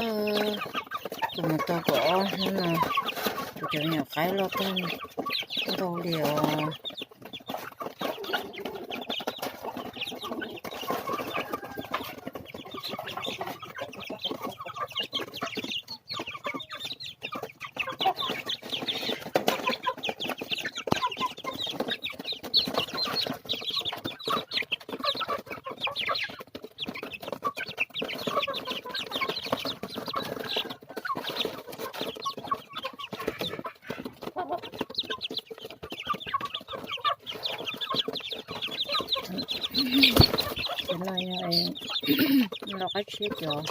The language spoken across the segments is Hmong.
Kuv mus tau kaum ob hnub no, kuv cov me nyuam qaib loj tag ntau li os. Cov no yog lau qaib tshiab cov.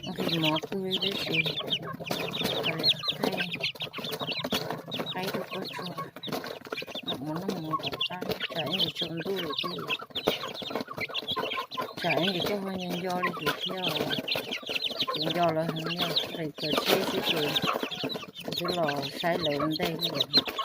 Nqhis mov pw tab sis thaij qaib rau koj tso, mam mus noj mov tom qab, tsam ib ntsis tsaus ntuj lawm thiab, tsam ib ntsis koj ho nco nco li kuv thiab os. Kuv nco lawv heev, nqis kawm tsheb xwb ces kuv twb los saib lawv ua ntej li lawm.